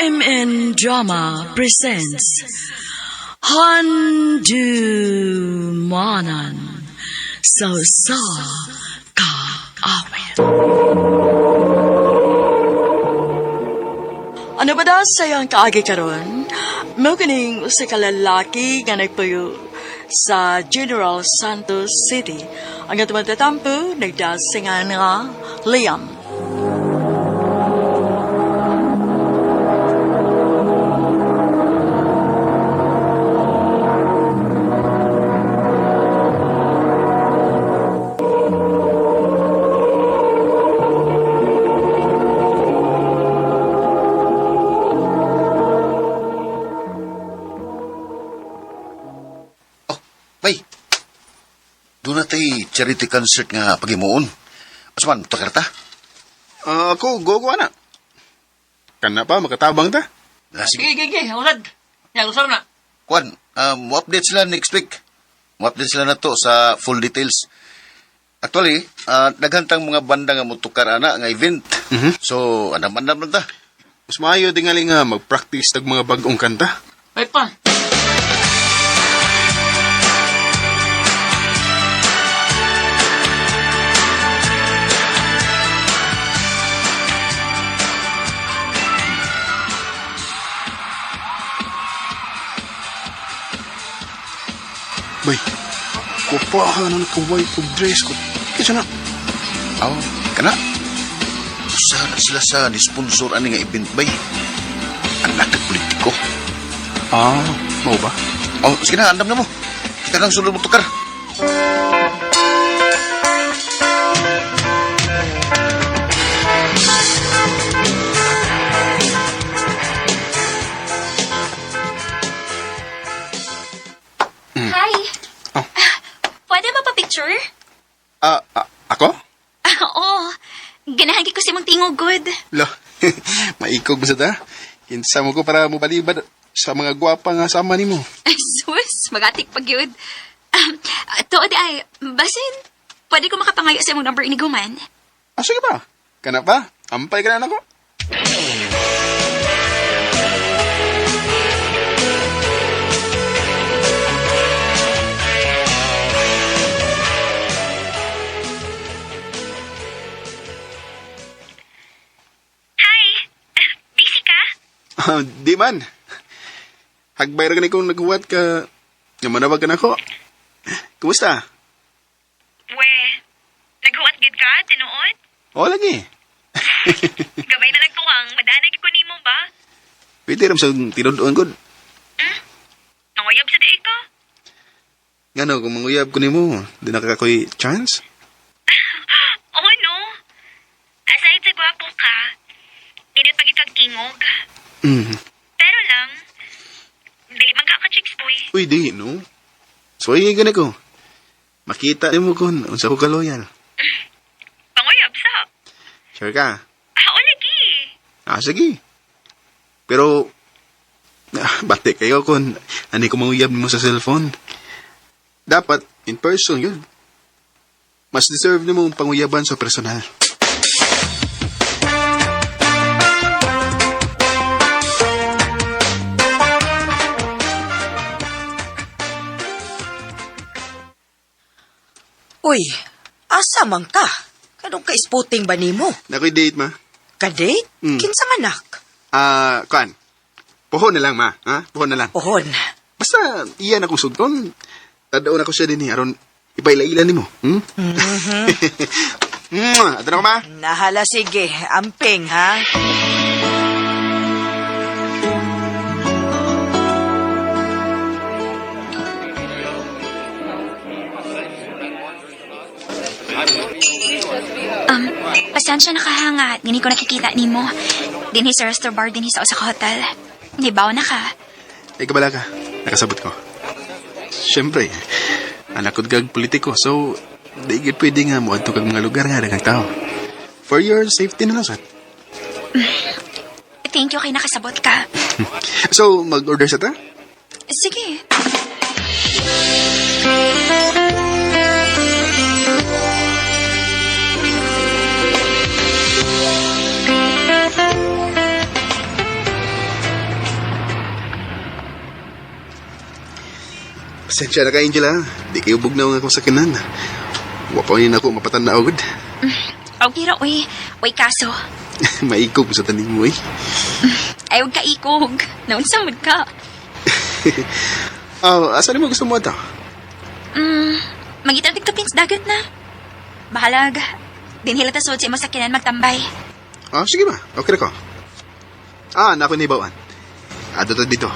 RMN Drama presents Handumanan sa Usa Ka Awit. Ano ba daw sayang kaagi karon? Mao kining usa ka lalaki nga nagpuyo sa General Santos City. Ang atong tatampo nagdasingan nga Liam. Oh, bay. Doon na tay charity concert nga pagimuon. Asa man, takarta? Ah, ako, go ko ana. Kana pa, makatabang ta. Ah, sige. Sige, sige, sige. Usad. Ya, usad na. Kwan, mo-update sila next week. Mo-update sila na to sa full details. Actually, daghan tang mga banda nga motukar ana nga event. So, andam-andam lang ta. Mas maayo tingali nga mag-practice tag mga bagong kanta. Wait pa. Bay, kupaha na naka-white og dress ko. Kisa na. Aw, kana. Usa na sila sa ni sponsor ani nga event bay. Anak ng politiko. Ah, mao ba? Oh, sige na, andam na mo. Kita lang sulod mo tukar. Hi. Oh. Pwede mapapicture? Ah, ah, ako? Ah, oo. Ganahan ko si mong tingog good. Lo, maikog mo sa ta. Kinsa mo ko para mobalibad sa mga gwapa nga sama nimo. Ay, sus, magatik pag yun. Tuod ay, basin, pwede ko makapangayo sa imong number ni Guman. Ah, sige ba? Kana pa? Ampay ka na nako. Hi! Busy ka? Ah, di man. Hagbay ra gani kong naghuwat ka. Nga manawag ka nako. Kumusta? We, naghuwat gid ka, tinuod? O lagi. Gabay na nagtuwang, madanag ko nimo ba? Pwede ram sa tinud-on gud. Nanguyab sa diay ka? Ngano kung manguyab ko nimo, di na ka ko'y chance? Oo, no. Aside sa gwapo ka, nindot pagit kag tingog. Pero lang, dili man ka ka-chicks boy. Uy, di, no? So, ay, gani ko. Makita nimo kung unsa ko ka-loyal. Panguyab sa. Sure ka? Ah, o lagi. Ah, sige. Pero, bate kayo kung ani ko manguyab nimo sa cellphone. Dapat, in person, yun. Mas deserve nimo ang panguyaban sa personal. Uy, asa man ka? Kanong ka-spotting ba nimo? Nakoy date, ma. Ka-date? Mm. Kinsa man nak? Ah, kuan. Pohon na lang, ma. Ha? Pohon na lang. Pohon. Basta, iyan akong sugton. Tadaon ako siya din eh. Aron, ipaila-ila nimo. Hmm? Mm-hmm. Ato na ko, ma. Nahala sige, amping ha. Pasensya na kahanga. Dini ko nakikita nimo. Dinhi sa resto bar, dinhi sa usa ka hotel. Nibaw na ka. Ay, kabala ka. Nakasabot ko. Siyempre, anak ko'd kag politiko, so di gid pwede nga moadto kag mga lugar nga daghang tao. For your safety na lang, sad. Thank you kay nakasabot ka. So, mag-order sa ta? Sige. Pasensya na ka, Angel, ha? Di kayo bugnaw nga akong sakinan. Wa pa ni nako mapatanaw gud. Okay ra, uy. Uy, kaso. Maikog sa taning mo, eh. Ay, huwag ka ikog. Naunsa man ka. Oh, asa mo gusto mo ito? Mangita tig kapin sa dagat na. Bahalag. Dinhila ta sud sa imong sakinan magtambay. Ah, sige ba? Okay na ko. Ah, nako ni bawaan. Ato to dito.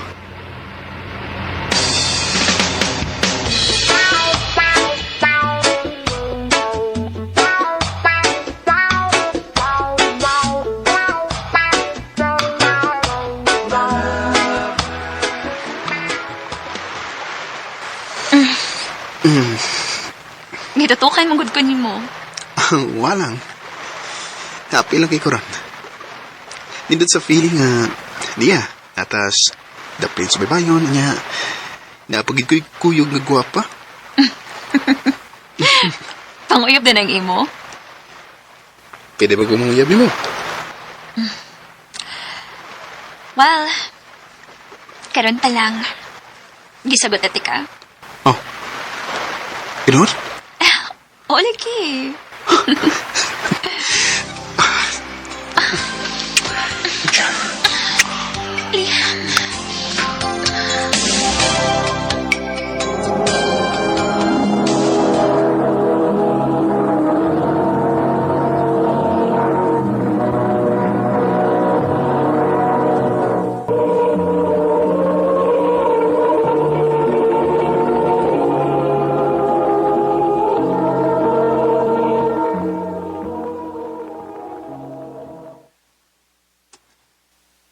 Gitutukan mong gud ko nimo. Walang. Happy lang kay Koran. Nindot sa feeling nga, niya, atas, the prince baybayon, niya, napagid ko'y kuyog nga gwapa. Panguyab din ang imo. Pwede ba kumanguyab mo? Well, karon pa lang. Gisagot na ka. Oh. Ganoon? Oo, lagi. Liam.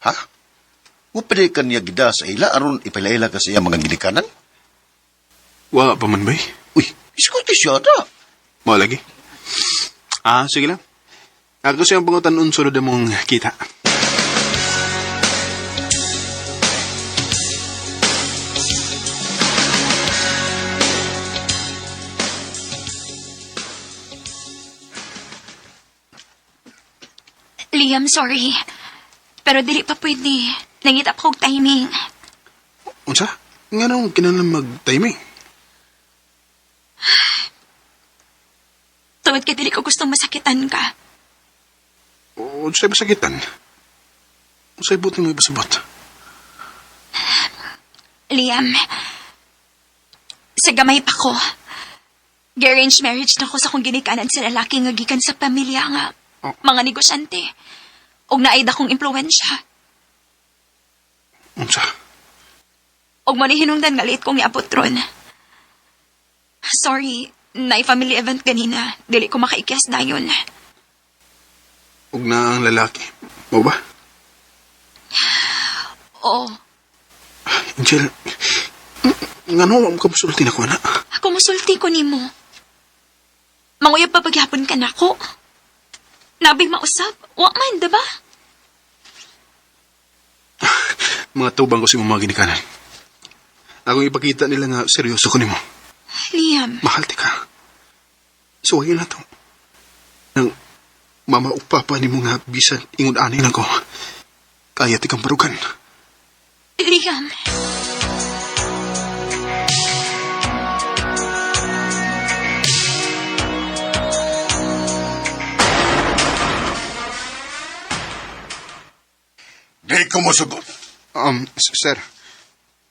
Ha? Wa pa di kaniya gida sa ila aron ipaila ka sa iya mga gilikanan? Wa pa man bay. Uy, iskulti siya ta. Mo lagi. Ah, sige lang. Ako siyang pangutan-on sunod na mong kita. Liam, sorry. Pero dili pa pwede. Nangita pa kog timing. Unsa? Nga nung kinahanglan mag-timing? Tungod kay dili ko gustong masakitan ka. Unsay masakitan? Unsay buti mo ibasabot? Liam, sa gamay pa ko. Garrange marriage na ko sa kong ginikanan sa lalaki nga gikan sa pamilya nga Oh. mga negosyante. Og naay dakong impluwensya. Unsa? Og manihinungdan nga liit kong iabot ron. Sorry, naay family event ganina. Dili ko makaikyas dayon. Ug na ang lalaki. Mo ba? Oo. Angel, ngano wa mo ka musulti na ko na? Ako musulti ko nimo. Manguyab pa pagyapon ka nako. Nabi mausap. Wa man, diba? Mga tubang ko si mga ginikanan. Akong ipakita nila nga seryoso ko nimo. Liam, Mahal ti ka. Suwayin na to. Nang mama ug papa nimo nga bisan ingon ani lang ko. Kaya ti kang barugan. Liam. Di ko mosugot. Sir,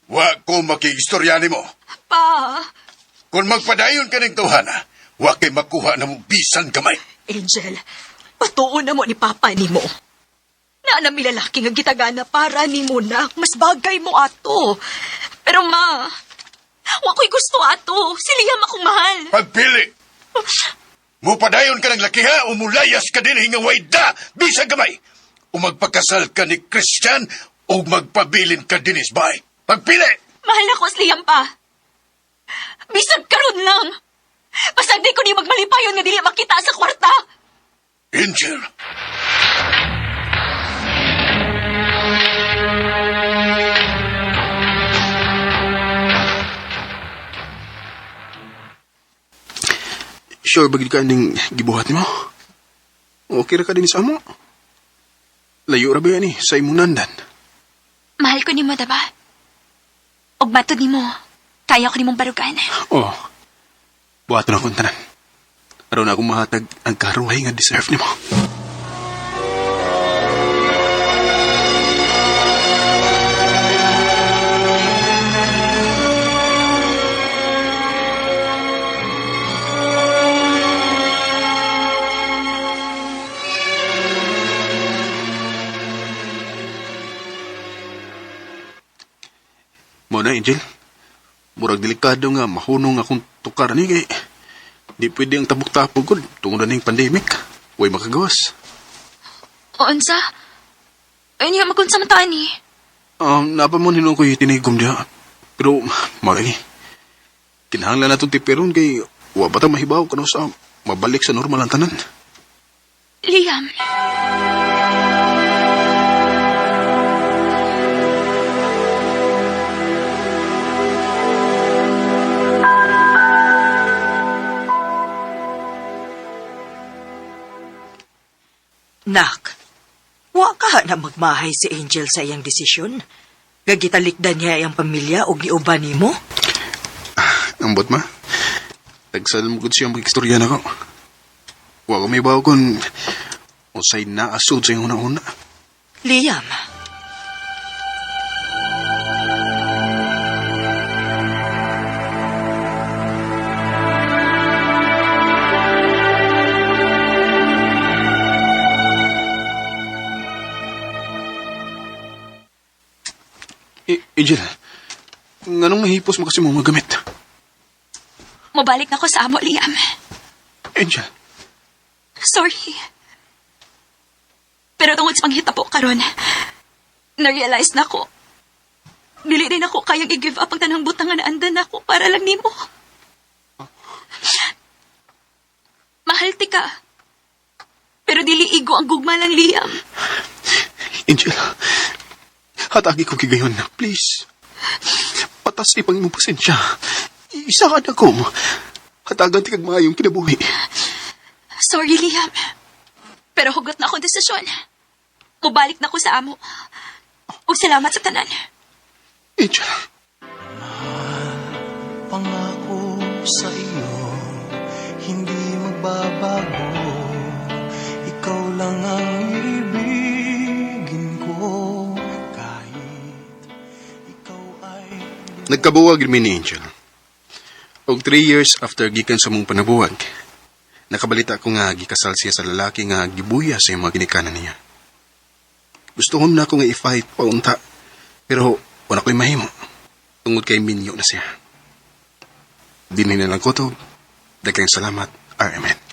Wa ko makiistorya nimo. Pa. Kung magpadayon ka ng tawhana, wa kay makuha na mo bisan gamay. Angel, patuon na mo ni Papa nimo. Naa na mi lalaki nga gitagana para nimo na. Mas bagay mo ato. Pero ma, wa ko'y gusto ato. Si Liam akong mahal. Pagpili! Mupadayon ka ng lakiha o mulayas ka din nga wayda bisan gamay. O magpakasal ka ni Christian o magpabilin ka din isbay. Pagpili! Mahal ako si Liam pa. Bisag karon lang. Basta di ko ni magmalipayon nga dili makita sa kwarta. Angel! Sure ba gid ka ning gibuhat nimo? Okay ra ka din sa amo. Layo ra ba yan eh, sa imong nandan. Mahal ko nimo, diba? Ug matod nimo, Kaya ko nimong barugan. Oh, buhaton akong tanan. Aron akong mahatag ang karuhay nga deserve nimo. Mo na, Angel. Murag delikado nga mahunong akong tukar ni kay di pwede ang tabok-tapok ko tungod na ning pandemic. Way makagawas. O, unsa? Ay, niya magunsa man taan eh. Napa mo hinuon ko'y tinigom diha. Pero, maragi. Kinahanglan na itong tipiron kay wa ba ta mahibaw kano sa mabalik sa normal ang tanan. Liam. Nak, wa ka na magmahay si Angel sa iyang desisyon. Gagitalikdan niya iyang pamilya o giuban nimo. Ambot ma. Tagsal mo gud siya mag-istorya na ko. Wa ko mahibaw kung usay naasud sa iyong una-una. Liam, Angel, nganong nahipos mo kasi mo magamit? Mabalik na ko sa amo, Liam. Angel, Sorry. Pero tungod sa panghitabo karon, na-realize na ko. Dili rin ako kayang i-give up ang tanang butang nga naandan ako para lang nimo. Mahal ti ka. Pero dili igo ang gugma lang, Liam. Angel, hatagi ko kigayon. Please. Patas ipang imong pasensya. Isa ka na ko. Hatagan ti kag maayong kinabuhi. Sorry, Liam. Pero hugot na akong desisyon. Mubalik na ko sa amo. Ug salamat sa tanan. Angel, Pangako sa iyo, hindi magbabago. Ikaw lang ang ibigin ko, kahit ikaw ay nagkabuwag mi ni Angel. Og 3 years after gikan sa mong panabuwag, nakabalita ko nga gikasal siya sa lalaki nga gibuya sa iyang mga ginikanan niya. Gusto ko na ako nga i-fight paunta, pero wala ko'y mahimo. Tungod kay minyo na siya. Dinhi na lang ko to. Daghang salamat, RMN.